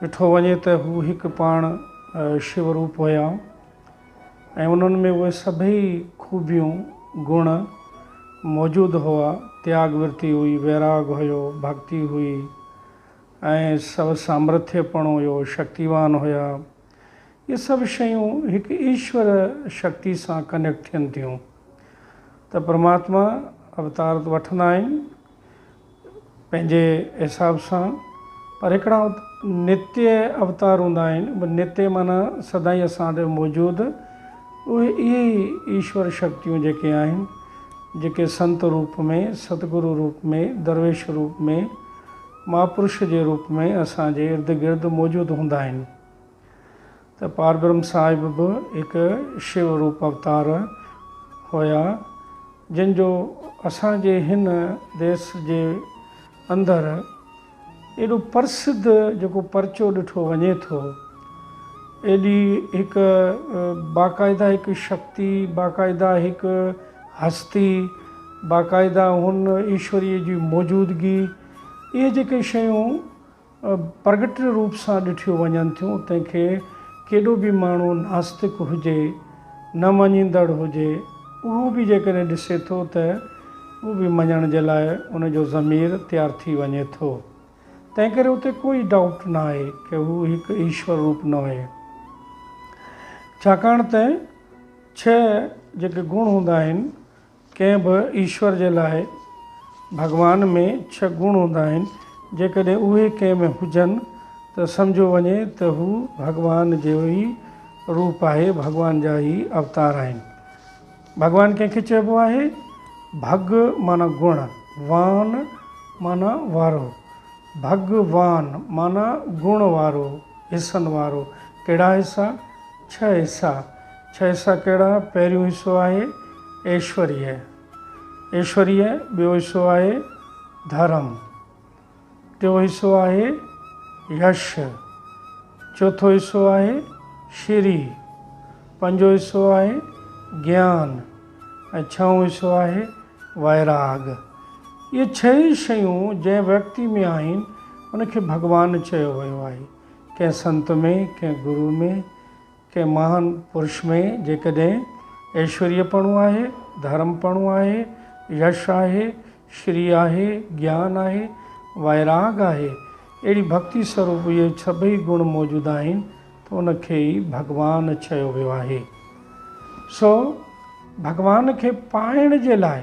ڏٺو وڃي ته هو هڪ پاڻ شو روپ هيا ۽ انهن ۾ اهي سڀئي خوبيون، گڻ، موجود هئا، تياڳ ورتي هئي، ويراڳ هيو، ڀڳتي هئي ۽ سو سامرٿيه پڻو هيو، شڪتيوان هيا. اهي سڀ شيون هڪ ايشور شڪتي سان ڪنيڪٽ ٿين ٿيون ته پرماتما اوتار وٺندا آهن. پنهنجي حساب سان پر هڪڙا نتيه اوتار هوندا آهن نتيه معنيٰ سدائين اسان وٽ موجود اهي اهي ئي ايشور شڪتيون جيڪي آهن جيڪي سنت روپ ۾ ستگرو روپ ۾ درويش روپ ۾ مهاپرش جي روپ ۾ اسان جي ارد گرد موجود هوندا آهن ته پاربرهم صاحب به هڪ شو روپ اوتار هيا. جن جو اسان جي هن ديس جي اندر ايڏو پرسڌ جيڪو پرچو ڏٺو وڃي ٿو، ايڏي هڪ باقاعده هڪ شڪتي، باقاعده هڪ هستي، باقاعده هن ايشوريء جي موجودگي، اهي جيڪي شيون پرگٽ روپ سان ڏٺيون وڃن ٿيون، تنهن کي ڪيڏو به ماڻهو ناستڪ هجي، نه مڃيندڙ هجي، اهو به جيڪڏهن ڏسي ٿو ته اهو به مڃڻ جي لاء ان جو ضمير تيار ٿي وڃي ٿو. تنهن ڪري اتي ڪوئي ڊائوٽ نه آهي ڪه هو هڪ ايشور روپ نه آهي. ڇاڪاڻ ته ڇهه جيڪي گڻ هوندا آهن، ڪنهن به ايشور جي لاء ڀڳوان ۾ ڇهه گڻ هوندا آهن، جيڪڏهن اهي ڪنهن ۾ هجن ته سمجهيو وڃي ته هو ڀڳوان جو ئي روپ آهي، ڀڳوان جا ئي اوتار آهن. ڀڳوان ڪنهن کي چئبو آهي؟ ڀڳ معنيٰ گڻ، وان معنيٰ وارو. ڀڳ وان معنيٰ گڻ وارو، حصن وارو. ڪهڙا حصا؟ ڇهه حصا. ڇهه حصا ڪهڙا؟ پهريون حصو آهي ايشوريه، ايشوريه، ٻيو حصو آهي ڌرم، ٽيون حصو آهي يش، چوٿون حصو آهي شري، پنجون حصو آهي گيان ۽ ڇهون حصو آهي ويراڳ. اهي ڇهه ئي شيون جنهن ويڪتي ۾ آهن ان کي ڀڳوان چيو ويو آهي. ڪنهن سنت ۾، ڪنهن گرو ۾، ڪنهن مهان پرش ۾ جيڪڏهن ايشوريه پڻو آهي، ڌرم پڻو آهي، يش آهي، شري آهي، گيان آهي، ويراڳ آهي، اهڙي ڀڳتي سروپ اهي سڀئي گڻ موجود آهن ته ان کي ئي ڀڳوان چيو ويو آهي. سو ڀڳوان کي پائڻ جي لاء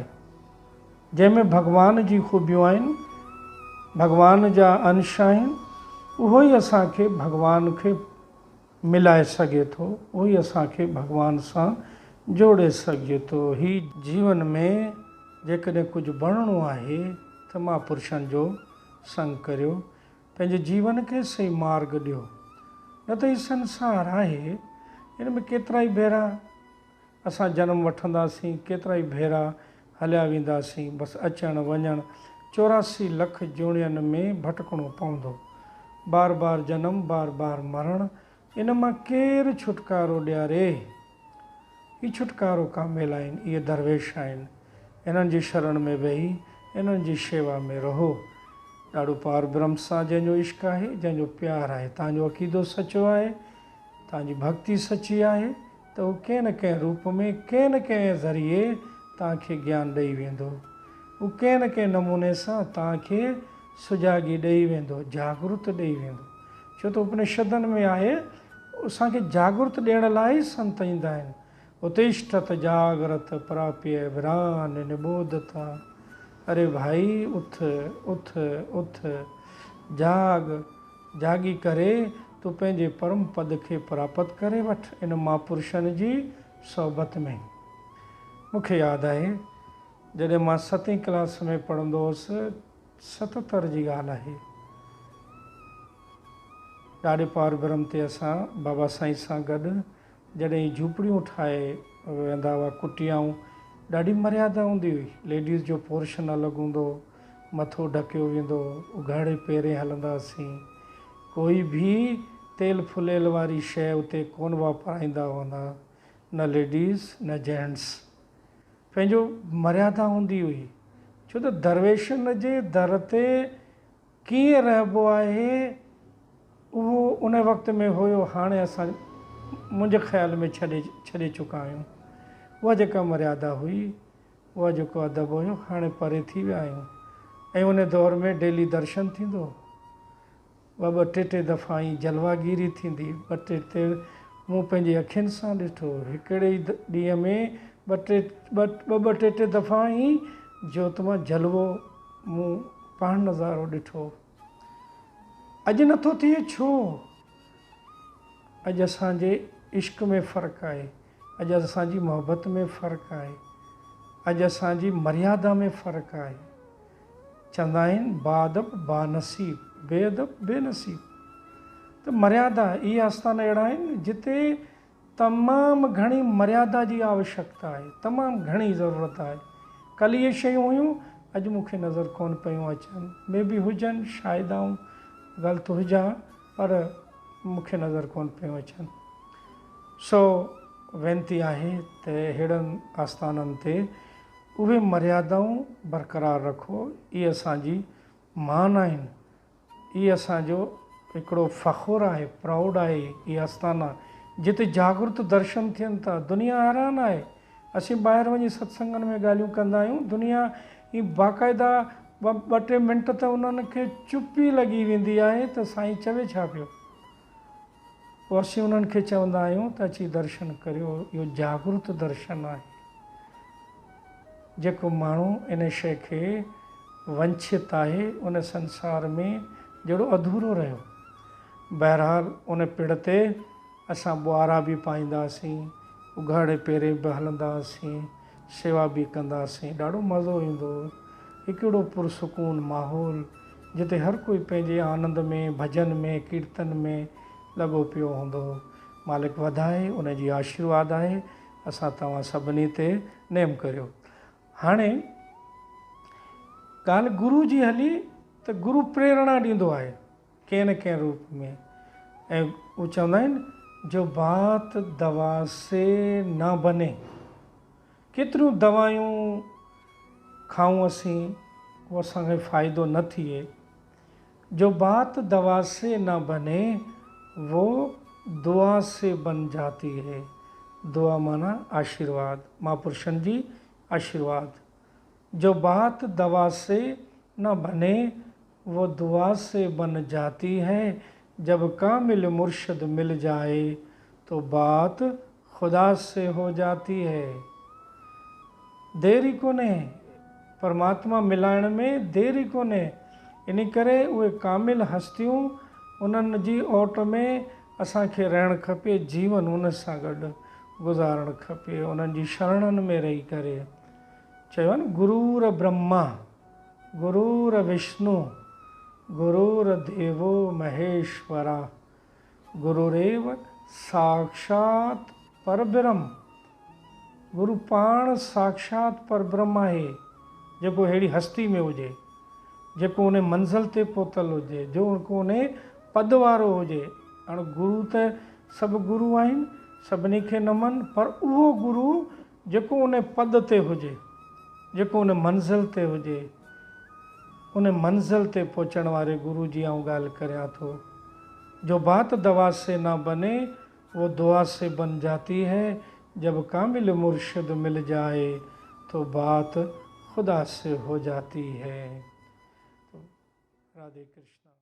جنهن ۾ ڀڳوان جي خوبيون آهن، ڀڳوان جا انش آهن، اهو ئي اسان کي ڀڳوان کي ملائي سگهي ٿو، اهو ئي اسان کي ڀڳوان سان جوڙي سگهجي ٿو. هي جيون ۾ جيڪڏهن ڪجهه بڻڻو آهي ته مهاپرشن جو سنگ ڪريو، پنهنجي جيون کي صحيح مارڳ ڏيو. نه ته هي سنسار آهي، ان ۾ ڪيترائي ڀيرا اسان جنم وٺنداسين، ڪيترائي ڀيرا هليا وينداسين، بس اچڻ وڃڻ، 84 لک جوڻين ۾ ڀٽڪڻو پوندو. بار بار جنم، بار بار مرڻ، ان مان ڪير ڇوٽڪارو ڏياري؟ هي ڇوٽڪارو ڪامل آهن، اهي درويش آهن. انهن جي شرڻ ۾ ويهي انهن جي شيوا ۾ رهو. ڏاڏو پار برهم سان جنهن جو عشق آهي، جنهن جو پيار آهي، تان جو عقيدو سچو آهي، تان جي ڀڳتي سچي آهي ته هو ڪنهن نه ڪنهن روپ ۾ ڪنهن نه ڪنهن ذريعي تان کي گيان ڏئي ويندو. هو ڪنهن نه ڪنهن نموني سان تان کي سجاڳي ڏئي ويندو، جاڳرت ڏئي ويندو. ڇو ته اپنشدن ۾ آهي، اسان کي جاڳرت ڏيڻ لاء ئي سنت ايندا آهن. اتشٺت جاڳرت پراپيه وران نبوڌتا. اري ڀائي اٿ، اٿ، اٿ، جاڳ، جاڳي ڪري تون پنهنجي پرم پد کي پراپت ڪري وٺ ان مهاپرشن جي صحبت ۾. مون کي ياد آهي جڏهن مان ستين ڪلاس ۾ پڙهندو هوس، 77 جي ڳالهه آهي. ڏاڏي پار برهم تي اسان بابا سائين سان گڏ جڏهن هي جهوپڙيون ٺاهي ويندا هئا، ڪٽيائون، ڏاڍي مريادا هوندي هئي. ليڊيز جو پورشن الڳ هوندو هو، مٿو ڍڪيو ويندو هو، اگهاڙي پيرين هلنداسين. ڪوئي به تيل ڦليل واري شيء اتي ڪونه واپرائيندا هوندا، نه ليڊيز نه جينٽس. پنهنجو مريادا هوندي هئي، ڇو ته درويشن جي در تي ڪيئن رهبو آهي، اهو ان وقت ۾ هيو هاڻي اسان منهنجي خيال ۾ ڇڏي ڇڏي چڪا آهيون. اها جيڪا مريادا هئي، اها جيڪو ادب هيو هاڻي پري ٿي ويا آهيون ۽ ان دور ۾ ڊيلي درشن ٿيندو هو. ٻه ٻه ٽي ٽي دفعا ائين جلوه گيري ٿيندي ٻه ٽي ٽي مون پنهنجي اکين سان ڏٺو هڪڙي ئي ڏينهن ۾ ٻه ٽي ٻه ٻه ٽي ٽي دفعا ائين جوت مان جلوو مون پاڻ نظارو ڏٺو. اڄ نٿو ٿئي ڇو؟ اڄ اسان جي عشق ۾ فرق آهي، اڄ اسان جي محبت ۾ فرق آهي، اڄ اسان جي مريادا ۾ فرق آهي. چوندا آهن باادب بانصيب، بي ادب بي نصيب. ته مريادا، اهي آستان اهڙا آهن جتي تمام گهڻي مريادا جي آوشڪتا آهي، تمام گهڻي ضرورت آهي. ڪلهه اهي شيون هيون، اڄ مون کي نظر ڪونه پيون اچن. مي بي هجن، شايد آئون غلط هجان، پر مون کي نظر ڪونه پيون اچن. سو وينتي آهي ته ههڙن آستانن تي اهي مريادائون برقرار رکو، اهي اسان جي مان آهن. هي اسان جو هڪڙو فخر آهي، پرائوڊ آهي هي آستانا جتي جاڳرت درشن ٿين ٿا، دنيا حيران آهي، اسين ٻاهر وڃي ستسنگن ۾ ڳالهيون ڪندا آهيون، دنيا ائين باقاعده ٻه ٽي منٽ ته انهن کي چپ ئي لڳي ويندي آهي ته سائين چوي ڇا پيو. پوء اسين انهن کي چوندا آهيون ته اچي درشن ڪريو، اهو جاڳرت درشن آهي. جيڪو ماڻهو ان شيء کي ونڇت آهي، ان سنسار ۾ جهڙو اڌورو رهيو. بهرحال ان پڙ تي اسان ٻوهارا به پائينداسين، اگهاڙي پيرين به هلنداسين، سيوا به ڪنداسين، ڏاڍو مزو ايندو. هڪ اهڙو پرسڪون ماحول جتي هر ڪوئي پنهنجي آنند ۾، ڀڄن ۾، ڪيرتن ۾ لڳو پيو هوندو هو. مالڪ وڌائي، ان جي آشيرواد آهي، اسان توهان سڀني تي نيم ڪريو. هاڻي ڳالهه گرو جي هلي ته گرو پريرڻا ڏيندو آهي ڪنهن نه ڪنهن روپ ۾ ۽ هو چوندا آهن جو بات دوا سي نه بني. ڪيتريون دوائون کائون اسين اهو اسان کي فائدو نه ٿئي. جو بات دوا سي نه بني وو دعا سي بن جاتي هي. دعا معنيٰ آشيرواد، مهاپرشن جي آشيرواد. جو بات دوا سي نه بني وو دعا سي بن جاتي هي جب ڪامل مرشد مل جائي تو بات خدا سي هو جاتي هي. دير ئي ڪونهي، پرماتما ملائڻ ۾ دير ئي ڪونهي، انهي ڪري اهي ڪامل هستيون انهن جي اوٽ ۾ اسان کي رهڻ کپي، جيون انهن سان گڏ گذارڻ کپي، انهن جي شرڻن ۾ رهي ڪري. چيو آهي نه گرور برهما، گرور وشنو، گرور ديوو مهيشورا. گروريو ساڪشات پربرهم، گرو پاڻ ساڪشات پربرهم آهي، جيڪو اهڙي هستي ۾ هجي، جيڪو ان منزل تي پهتل هجي، جيڪو ان پد وارو هجي. هاڻ گرو ته سڀ گرو آهن، سڀني کي نمن، پر اهو گرو جيڪو ان پد تي هجي، جيڪو ان منزل تي هجي. ان منزل تي پهچڻ واري گرو جي آئون ڳالهه ڪريان ٿو. جو بات دوا سي نه بني وو دعا سي بن جاتي هي جب ڪامل مرشد مل جائي تو بات خدا سي هو جاتي هي. راڌي ڪرشنا.